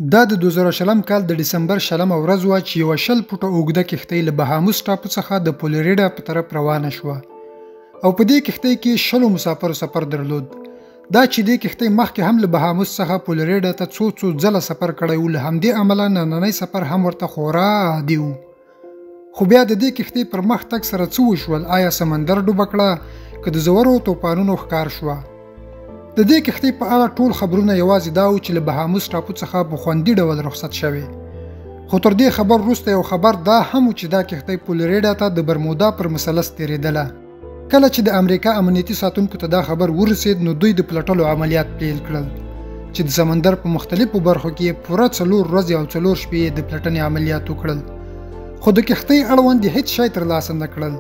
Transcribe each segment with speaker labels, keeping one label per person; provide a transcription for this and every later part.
Speaker 1: دا د 2020 کال د ډسمبر 20 ورځ وه چې یوه 20 فوټه اوږده کښتۍ له بهاموس ټاپو څخه د فلوریډا په طرف روانه شوه او په دې کښتۍ کې 20 مسافرو سفر درلود. دا چې دې کښتۍ مخکې هم له بهاموس څخه فلوریډا ته څو څو ځله سفر کړی و، له همدې امله نننی سفر هم ورته خورا عادي و. خو بیا د دې کښتۍ پر مخ تګ سره څه وشول؟ آیا سمندر ډوبه کړه که د ژورو توپانونو ښکار شوه؟ د دې کښتۍ په اړه ټول خبرونه یوازې دا و چې له بهاموس ټاپو څخه په خوندي ډول رخصت شوې. خو تر دې خبر وروسته یو خبر دا هم و چې دا کښتۍ فلوریډا ته د برمودا پر مثلث تېرېدله. کله چې د امریکا امنیتي ساتونکو ته دا خبر ورسید، نو دوی د پلټلو عملیات پیل کړل چې د سمندر په مختلفو برخو کې یې پوره 4 ورځې او 4 شپې یې د پلټنې عملیات وکړل، خو د کښتۍ اړوند یې هیڅ شی ترلاسه نه کړل.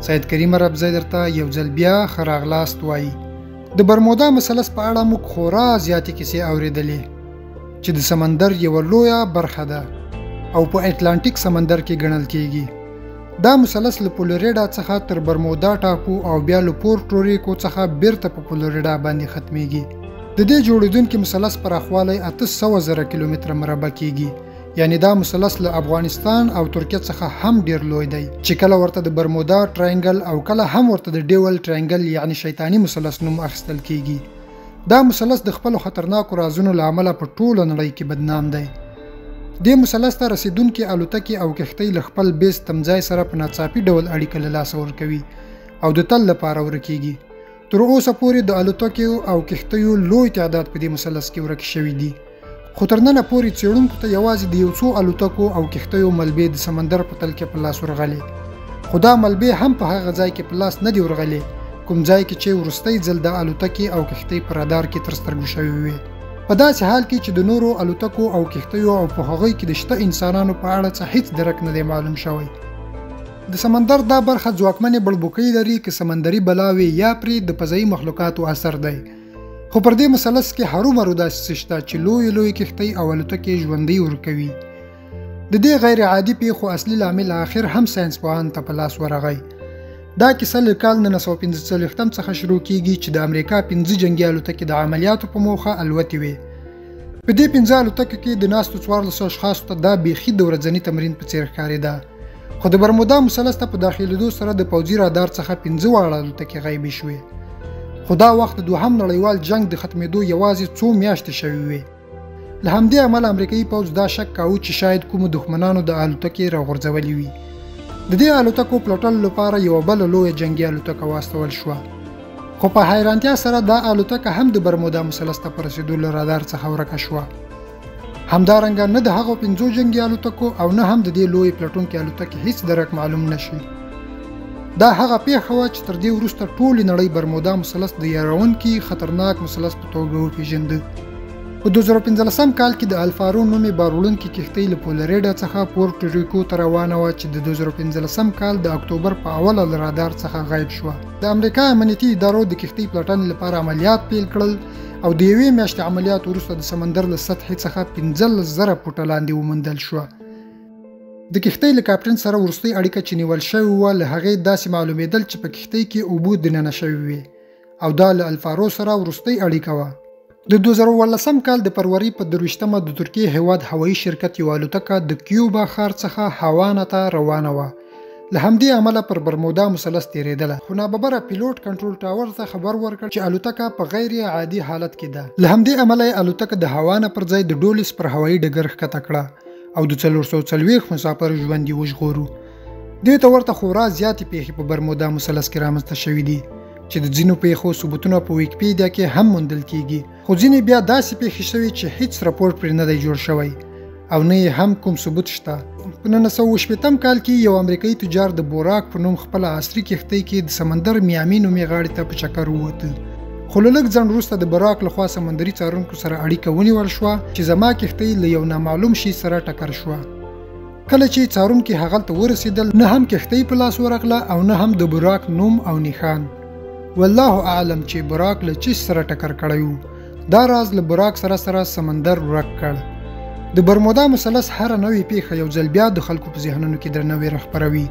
Speaker 1: سید کریم عربزی درته یو ځل بیا ښه راغلاست وایي. د برمودا مثلث په اړه موږ خورا زیاتې کیسې اورېدلې چې د سمندر یوه لویه برخه ده او په اتلانټیک سمندر کې ګڼل کیږي. دا مثلث له فلوریډا څخه تر برمودا ټاپو او بیا له پورټوریکو څخه بیرته په فلوریډا باندې ختمیږي. د دې جوړېدونکي مثلث پراخوالی 800,000 کیلومتره مربع کیږي، یعنی دا مثلث له افغانستان او ترکیه څخه هم ډیر لوی دی، چې کله ورته د برمودا triangle او کله هم ورته د devil triangle یعنی شیطاني مثلث نوم اخیستل کیږي. دا مثلث د خپلو خطرناکو رازونو له امله په ټوله نړۍ کې بدنام دی. دې مثلث ته رسیدونکې الوتکې او کښتۍ له خپل base تمځای سره په ناڅاپي ډول اړیکه له لاسه ورکوي او د تل لپاره ورکیږي. تر اوسه پورې د الوتکو او کښتیو لوی تعداد په دې مثلث کې ورک شوي دي، خو تر ننه پورې څېړونکو ته یوازې د یو څو الوتکو او کښتیو ملبې د سمندر په تل کې په لاس ورغلې، خو دا ملبې هم په هغه ځای کې په لاس نه دي ورغلې کوم ځای کې چې وروستی ځل دا الوتکې او کښتۍ په رادار کې تر سترګو شوې وې. په داسې حال کې چې د نورو الوتکو او کښتیو او په هغوی کې د شته انسانانو په اړه څه هیڅ درک نه دی معلوم شوی. د سمندر دا برخه ځواکمنې بړبوکۍ لري که سمندري بلاوې یا پرې د فضایي مخلوقاتو اثر دی، خو پر دې مثلث کې هرومرو داسې څه شته چې لویې لویې کښتۍ او الوتکې ژوندۍ ورکوي. د دې غیر عادي پیښو اصلي لامل آخر هم ساینسپوهان ته په لاس ورغی. دا کیسه له کال 1945 څخه شروع کیږي چې د امریکا 5 جنګي الوتکې د عملیاتو په موخه الوتې وې. په دې 5 الوتکو کې د ناستو 14 اشخاصو ته دا بیخي د ورځني تمرین په څېر ښکارېده، خو د برمودا مثلث ته په داخلېدو سره د پوځي رادار څخه 5 واړه الوتکې غیبې شوې. خو دا وخت د دوهم نړیوال جنګ د ختمېدو یوازې څو میاشتې شوې وې. له همدې امله امریکایي پوځ دا شک کاوه چې شاید کومو دښمنانو د الوتکې راغورځولې وي. د دې الوتکو پلټلو لپاره یوه بله لویه جنګي الوتکه واستول شوه، خو په حیرانتیا سره دا الوتکه هم د برمودا مثلث ته په رسېدو له رادار څخه ورکه شوه. همدارنګه نه د هغو 5 جنګي الوتکو او نه هم د دې لویې پلټونکې الوتکې هیڅ درک معلوم نه شي. دا هغه پیښه وه چې تر دې وروسته ټولې نړۍ برمودا مثلث د یارونکي خطرناک مثلث په توګه وپېژنده. په 2015 کال کې د الفارو نومې باروړونکې کښتۍ له فلوریډا څخه پورټوریکو ته روانه وه چې د 2015 کال د اکتوبر په اوله له رادار څخه غیب شوه. د امریکا امنیتي ادارو د کښتۍ پلټنې لپاره عملیات پیل کړل او د یوې میاشتې عملیات وروسته د سمندر له سطحې څخه 15,000 فوټه لاندې وموندل شوه. د کښتۍ له کاپټن سره وروستۍ اړیکه چې نیول شوې وه، له هغې داسې معلومېدل چې په کښتۍ کې اوبه دننه شوې وې او دا له الفارو سره وروستۍ اړیکه وه. د 2018 کال د فروري په 23مه د ترکیې هیواد هوایي شرکت یوه الوتکه د کیوبا ښار څخه هاوانا ته روانه وه. له همدې امله پر برمودا مثلث تېرېدله، خو ناببره پیلوټ control tower ته خبر ورکړ چې الوتکه په غیر عادي حالت کې ده. له همدې امله یې الوتکه د هاوانا پر ځای د ډولیس پر هوایي ډګر ښکته کړه او د 440 مسافرو ژوند یې وژغورو. دې ته ورته خورا زیاتې پیښې په برمودا مثلث کې رامنځته شوې دي چې د ځینو پیښو ثبوتونه په ویکیپیډیا کې هم موندل کیږي، خو ځینې بیا داسې پیښې شوې چې هیڅ رپورټ پرې نه دی جوړ شوی او نه یې هم کوم ثبوت شته. په 1960 کال کې یو امریکایي تجار د بوراک په نوم خپله عصري کښتۍ کې د سمندر میامي نومې غاړې ته په چکر ووت، خو له لږ ځنډ وروسته د براک لخوا سمندري څارونکو سره اړیکه ونیول شوه چې زما کښتۍ له یو نامعلوم شي سره ټکر شوه. کله چې څارونکي هغلته ورسېدل، نه هم کښتۍ په لاس ورغله او نه هم د براک نوم او نښان. والله اعلم چې براک له چیش سره ټکر کړی و. دا راز له براک سره سره سمندر ورک کړ. د برمودا مثلث هره نوې پیښه یو ځل بیا د خلکو په ذهنونو کې درنه ویره خپروي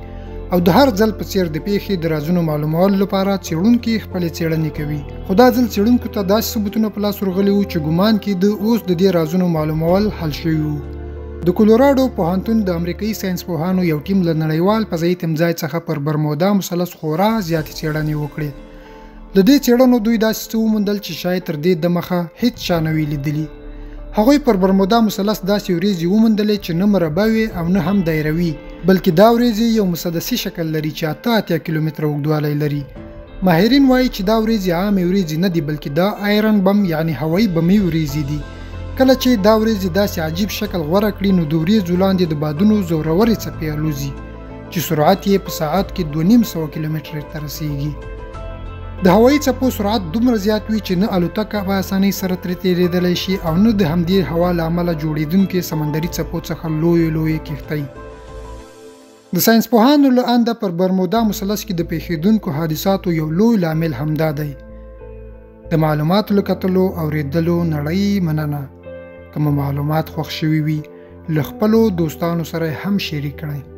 Speaker 1: او د هر ځل په څیر د پیښې د رازونو معلومولو لپاره څېړونکي خپلې څېړنې کوي. خو دا ځل څېړونکو ته داسې ثبوتونه په لاس ورغلي وو چې ګمان کېده اوس د دې رازونو معلومول حل شوي وو. د کولوراډو پوهنتون د امریکایي ساینسپوهانو یو ټیم له نړیوال فضایي تمځای څخه پر برمودا مثلث خورا زیاتې څېړنې وکړې. له دې څېړنو دوی داسې څه وموندل چې شاید تر دې دمخه هیڅ چا نه وي لیدلي. هغوی پر برمودا مثلث داسې ورېځې وموندلې چې نه مربع وې او نه هم دایروي، بلکې دا ورېځې یو مسدسي شکل لري چې 88 کیلومتره اوږدوالی لري. ماهرین وایي چې دا ورېځې عامې ورېځې نه دي، بلکې دا آیرن بم یعنې هوایي بمي ورېځې دي. کله چې دا ورېځې داسې عجیب شکل غوره کړي نو د ورېځو لاندې د بادونو زورورې څپې الوزي چې سرعت یې په ساعت کې 250 کیلومتره ته رسیږي. د هوایي څپو سرعت دومره زیات وي چې نه الوتکه په اسانۍ سره ترې تېرېدلی شي او نه د همدې هوا له امله جوړېدونکې سمندري څپو څخه لویې لویې کښتۍ. د ساینسپوهانو له انده پر برمودا مثلث کې د پېښېدونکو حادثاتو یو لوی لامل همدا دی. د معلوماتو له کتلو اورېدلو نړۍ مننه. که مو معلومات خوښ شوي وي، له خپلو دوستانو سره هم شریک کړئ.